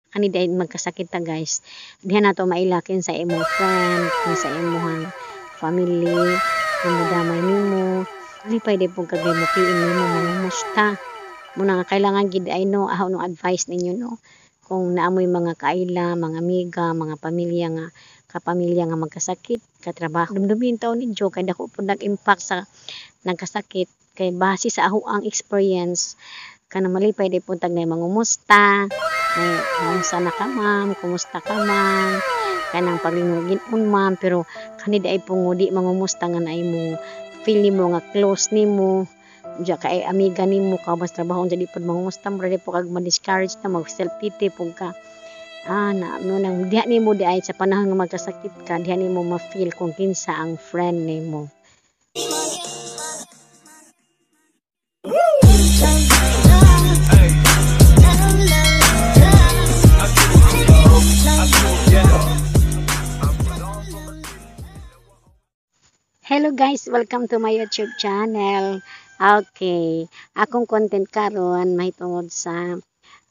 Kani dahil magkasakit ta, guys, diha nato maila kinsa imong friend, kinsa imong family nga modamay nimo. Lipay di pud kag mo-PM nimo, mangumusta. Muna nga kailangan gid ay no, aho no advice ninyo, no, kung naa moy mga kaila, mga amiga, mga pamilya nga kapamilya nga magkasakit, katrabaho, dumdumin taon ninyo kay dako pud nag-impact sa nagkasakit. Kay base sa akoang experience, kanang malipay di pud tag nay mangumusta, nay "Unsa na ka, ma'am? Kumusta ka, ma'am? Kanang paglingog ma'am." Pero kani di ay pungo di mangumusta nga naay mo feel nimo nga close nimo diya kay amiga nimo kauban sa trabaho, unsa di pud mangumusta, mura di pud kag ma-discourage na, mag self pity pud ka. Na mo nang diha nimo di ay sa panahon nga magkasakit ka, diha nimo ma-feel kung kinsa ang friend nimo. Hello guys, welcome to my YouTube channel. Okay, akong content karon mahitungod sa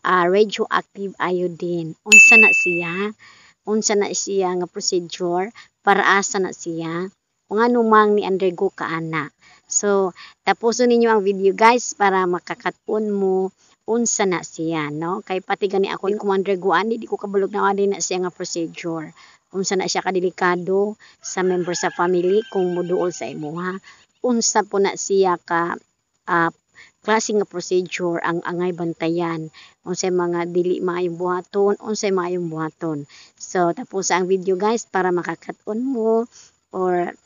radioactive iodine. Unsa na siya? Unsa na siya nga procedure? Para asa na siya? Kung ano mang ni undergo ka ana. So, tapuson ninyo ang video, guys, para makakaton mo unsa na siya, no? Kay pati gani ako kung undergo ani, di ko kabalog na ani na siya nga procedure. Unsa na siya kadelikado sa member sa family kung muduol sa imuha. Unsa po na siya ka klase nga procedure ang angay bantayan. Unsay mga dili maayong buhaton, unsay maayong buhaton. So, tapos ang video, guys, para makakaton mo or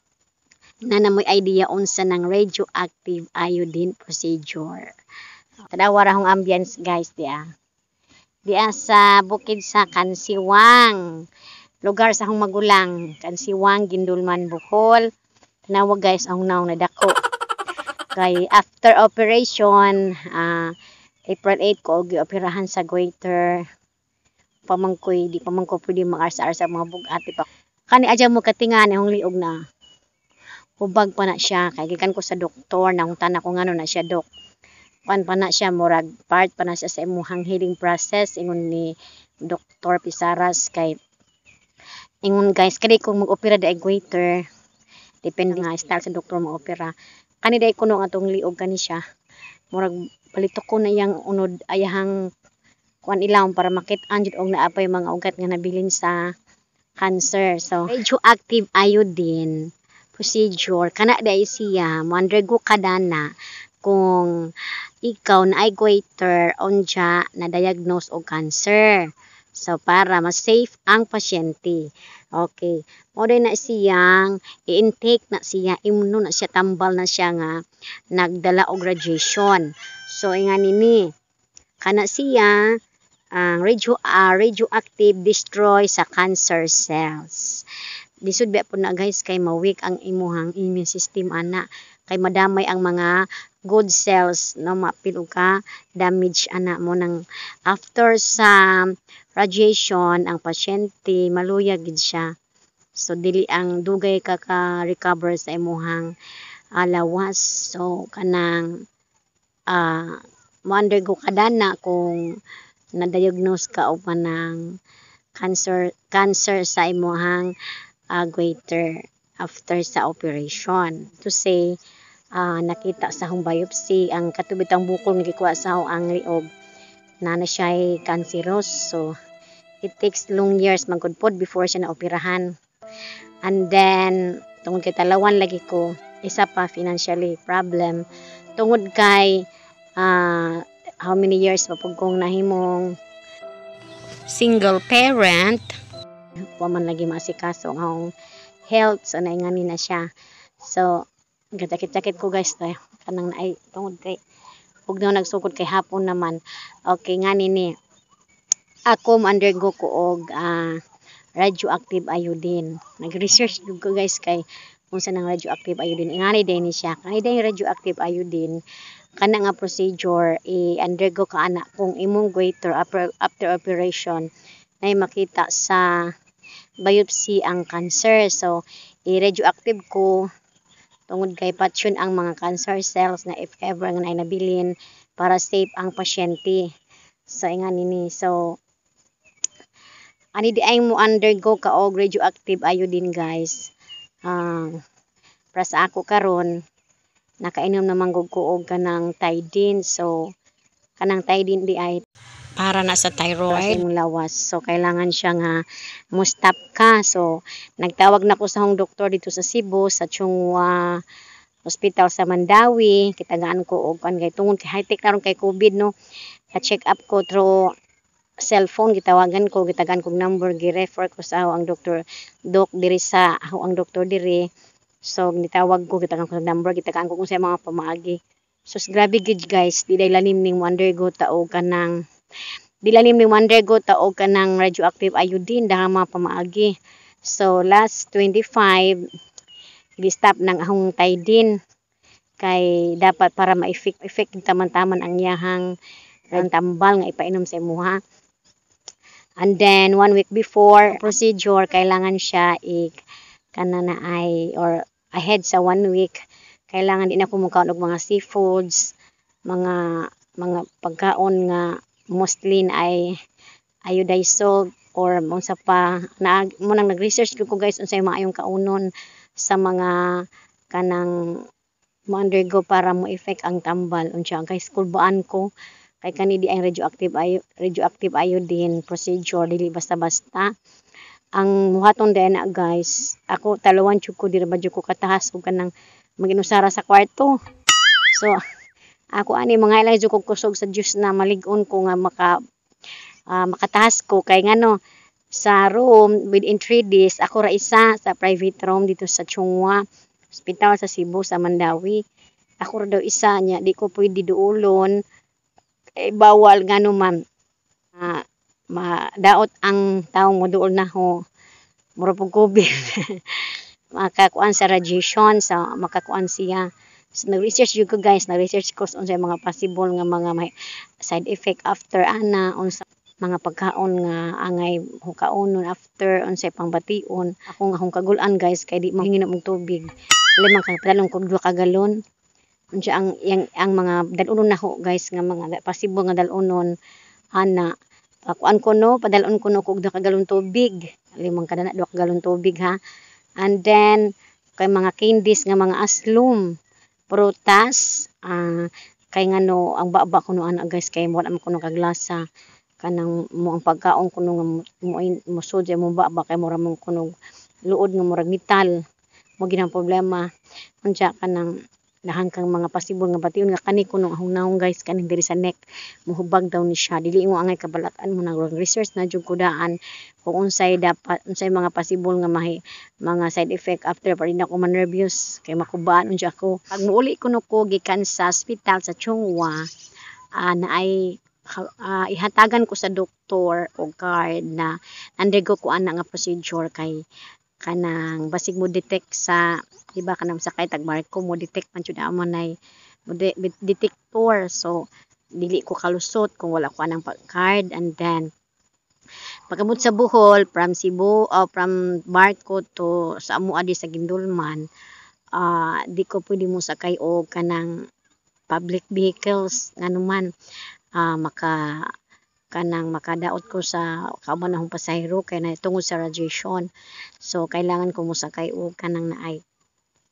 na mo'y idea unsa ng radioactive iodine procedure. Tanawa ra hong ambience, guys, diya. Diya sa bukid sa Kansiwang. Lugar sa akong magulang, Kansiwang, Guindulman, Bohol. Tanawa, guys, ang naong na dako. Kay after operation, April 8 ko og gioperahan sa goiter. Pamangkoy, di pa man ko pwede mag-arsa-arsa mga bug-ati pa. Kani adya mo katinga ni hong liog na. Hubag pa na siya kay gikan ko sa doktor, nangutana ko ngano na siya, "Dok?" Kuan pa na siya, murag part pa na siya sa imuhang healing process, ingon ni Dr. Pisaras. Kay ingon, guys, kani kung mag-opera di ay goiter, depende nga style sa doktor mo-opera. Kani day kuno nga atong liog kani siya, murag palito ko na iyang unod ayahang kuan ilawom para makit-an jud og naa pay mga ugat nga nabilin sa cancer. So, radioactive iodine procedure kana day siya, mo-undergo ka dana kung ikaw na ay goiter unya na diagnose og cancer. So, para mas safe ang pasyente. Okay. Mo na siyang i-intake na siya, imno na siya, tambal na siya nga nagdala og radiation. So, inga nini, kana siya ang radioactive destroy sa cancer cells. Lisod ba po na, guys, kay ma-weak ang imuhang immune system ana, kay madamay ang mga good cells, no, mapil ka damage ana mo. Nang after sa radiation ang pasyente, maluya gid siya. So dili ang dugay ka ka recover sa imuhang lawas. So kanang mo-undergo ka dana kung na-diagnose ka og kanang cancer cancer sa imuhang goiter after sa operation. To say, nakita sa akong biopsy ang katubitang bukol nga gikuha sa akong ang liog na siya ay cancerous. So it takes long years man gud pod before siya naoperahan. And then tungod kay talawan lagi ko, isa pa financially problem, tungod kay how many years pa pud kong nahimong single parent, wa man lagi maasikaso ang akong health. So naingani na siya. So gasakit-sakit ko, guys, tayo kanang naay tungod kay ug na nagsugod kay hapon naman. Okay, ngani ni ako mo-undergo ko og radioactive iodine. Nag-research jud ko, guys, kay unsa nang radioactive iodine. Ngani day ni siya, kani day radioactive iodine, kana nga procedure i-undergo ka ana kung imong goiter after operation nay makita sa biopsy ang cancer. So i-radioactive ko tungod kay patyon ang mga cancer cells na if ever nga naay nabilin, para safe ang pasyente. So ingani ni. So Ani diay mo undergo ka og radioactive iodine, guys. Para sa ako karon, nakainom naman gud ko og kanang Tydin. So kanang Tydin di ay para na sa thyroid sa imong lawas. So kailangan siya nga mo stop ka. So nagtawag na ko sa akong doktor dito sa Cebu, sa Chong Hua Hospital sa Mandaue. Kitagaan ko og kuan kay tungod kay high-tech na ron kay COVID, no. Ka-check up ko through cellphone, gitawagan ko, gitagaan kog number, gi-refer ko sa ako ang doktor, dok diri sa ako ang doktor diri. So nitawag ko, gitagaan ko sa number, gitagaan ko kung sa mga pamaagi. So grabe gid, guys, di day lalim ning mo undergo ta og kanang, di lalim ning mo undergo ta og kanang radioactive iodine, dahang mga pamaagi. So last 25, gi-stop ng akong Tydin kay dapat para ma-effect effect taman-taman ang iyahang ang tambal nga ipainom sa imuha. And then one week before procedure, kailangan siya i kana na ay or ahead sa one week, kailangan di na ko mukaon og mga seafoods, mga pagkaon nga mostly na ay iodized salt or unsa pa na mo nang nag-research ko, guys, unsay maayong kaunon sa mga kanang mo undergo para mo effect ang tambal. Unsa, guys, kulbaan ko kay kani di ang radioactive iodine procedure, dili basta-basta ang muhaton diay na, guys. Ako talawan jud ko, diri ba jud ko katahas og kanang maginusara sa kwarto. So ako ani mga ilang jud ko kusog sa Dios na malig-on ko nga makatahas ko kay ngano sa room, within 3 days ako ra isa sa private room dito sa Chong Hua Hospital sa Cebu, sa Mandaue. Ako ra daw isa niya, di ko pwede duulon eh, bawal ngano man madaot ang taong moduol na ho, mura pug COVID, makakuan sa radiation, sa makakuan siya. So, nag-research jud ko, guys, nag-research ko unsay mga possible nga mga may side effect after ana, unsa mga pagkaon nga angay hukaonon after, unsay pangbation. Ako nga akong kagul-an, guys, kay di mahingi og tubig. Limang ka padalong kog 2 ka galon. Unsa ang yang ang mga dal-unon nako, guys, nga mga possible nga dal-unon ana, pakuan ko no, padalon ko no kog 2 ka galon tubig. Limang kada na 2 ka galon tubig ha. And then kay mga candies nga mga aslum, prutas, kay ngano ang baba kuno ana, guys, kay wala man kuno kaglasa kanang mo ang pagkaon kuno nga mo mosud sa imong baba kay mura man kuno luod nga murag metal mo ginang problema. Unsa kanang daghan kang mga possible nga bation nga kani kuno akong nawong, guys, kaning diri sa neck, mohubag daw ni siya, dili mo angay kabalat-an mo. Nag research na jud ko daan kung unsay dapat, unsay mga possible nga mahi, mga side effect after para di na ako ma-nervous kay makubaan unsa ako pag muuli kuno ko gikan sa hospital sa Chong Hua. Na ay ihatagan ko sa doktor og card na undergo ko ana nga procedure kay kanang basig mo detect sa, di ba, kanang sakay tag barko, mo detect man jud amo nay mo detector. So dili ko kalusot kung wala ko anang card. And then pag-abot sa Bohol from Cebu o from barko to sa amo adi sa Guindulman, di ko pwede mo sakay og kanang public vehicles nganuman maka kanang makadaot ko sa kauban akong pasahero kay na tungod sa radiation. So kailangan ko mosakay og kanang naay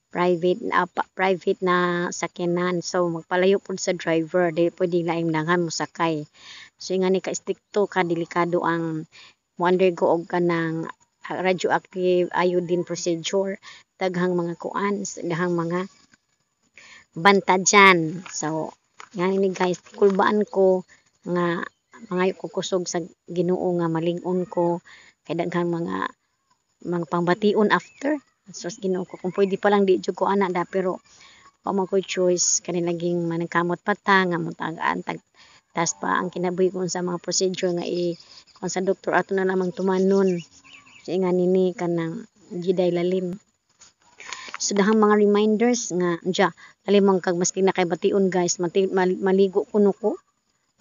private na sakyanan. So magpalayo pud sa driver, di pwede laing daghan mosakay. So ingani ka strikto, ka delikado ang mo undergo og kanang radioactive iodine procedure. Daghang mga kuan, daghang mga banta dyan. So ngani ni, guys, kulbaan ko nga mangayo ko kusog sa Ginoo nga malig-on ko kay daghang mga pangbation after. Sus, Ginoo ko, kung pwede pa lang di jud ko ana da, pero wa man koy choice kani laging manangkamot pa ta nga motagaan tag tas pa ang kinabuhi kung sa mga procedure nga i kung sa doktor ato na lamang tumanon. So ingani ni kanang giday lalim. So dahang mga reminders nga dya lalim kag maski na kay bation, guys, maligo kuno ko,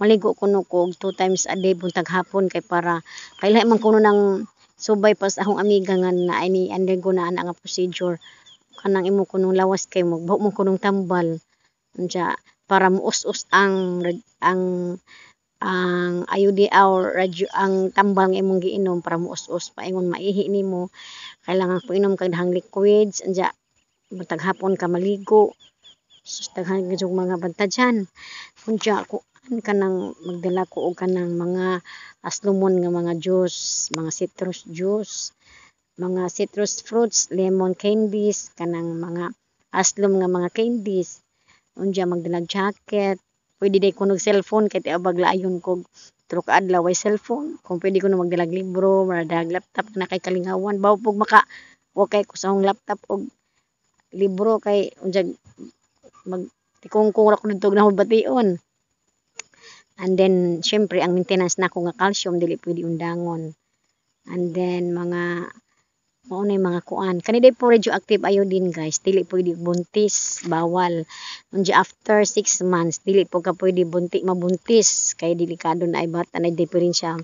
maligo kuno ko og two times a day, buntag, hapon, kay para kay lahi man kuno ng subay pa sa akong amiga nga na ini undergo na ana nga procedure, kanang imo kunong lawas kay mo buhok mo kunong tambal. Unya para muus-us ang Ang iodine or radio ang tambal nga imong giinom para mous-us paingon maihi nimo, kailangan pag-inom kag daghang liquids, anja matag hapon ka maligo. Sus, daghan gyud mga bantadyan. Unya kuan kanang magdala ko og kanang mga aslumon nga mga juice, mga citrus juice, mga citrus fruits, lemon candies, kanang mga aslom nga mga candies. Unya magdalag jacket. Pwede diay ko og cellphone kay tiaw bag laayon kog tulo ka adlaw way cellphone. Kung pwede ko no magdalag libro, magdalag laptop na kay kalingawan. Bawo pug maka wa kay ko sa akong laptop og libro kay unya mag tikungkong ra ko didto og bation. And then syempre ang maintenance nako nga calcium dili pwede undangon. And then mga mao na mga kuan. Kani day po radioactive iodine, guys, dili pwede buntis, bawal. Unya after 6 months dili po ka pwede mabuntis kay delikado na ay bata na diferensya,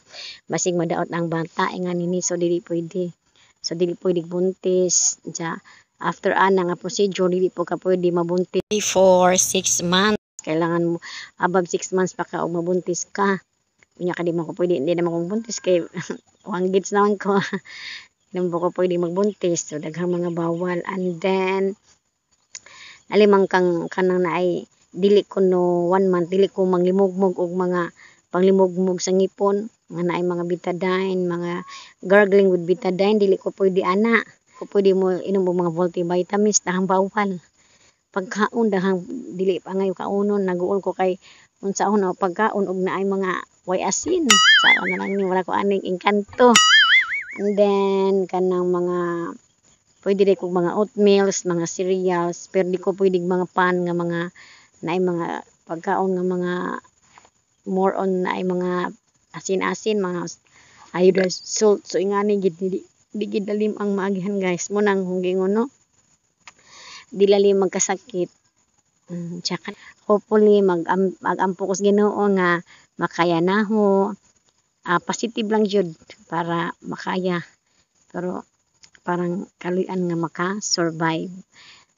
basig madaot ang bata nga nini, so dili pwede. So dili pwede buntis. Unya after ana nga procedure dili po ka pwede mabuntis before 6 months. Kailangan mo above 6 months pa ka og mabuntis ka. Unya ka di man ko pwede, hindi naman ko buntis kay wanggits naman ko. Hindi mo ko pwede magbuntis. So, daghang mga bawal. And then, alimang kang kanang naay dili ko no one month, dili ko manglimugmog og mga panglimugmog sa ngipon nga naay mga Betadine, mga gargling with Betadine, dili ko pwede ana. Ko pwede mo inom og mga multivitamins, dahang bawal. Pagkaon, dahang dili pa ngayon kaunon, naguol ko kay unsaon na pagkaon og naay mga way asin. Sa na lang ni wala ko aning engkanto. And then kanang mga pwede rin kog mga oatmeals, mga cereals, pero di ko pwede mga pan nga mga naay mga pagkaon nga mga more on naay mga asin-asin, mga iodized salt. So ingani gid di gid lalim ang maagihan, guys. Mo nang kung giingon no, di lalim magkasakit. Tsaka hopefully mag-ampo ko sa Ginoo nga makaya naho. Positive lang jud para makaya. Pero parang kaluyan nga maka-survive.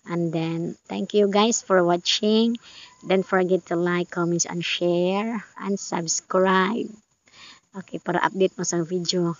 And then, thank you guys for watching. Don't forget to like, comment, and share, and subscribe. Okay, para update mo sa video.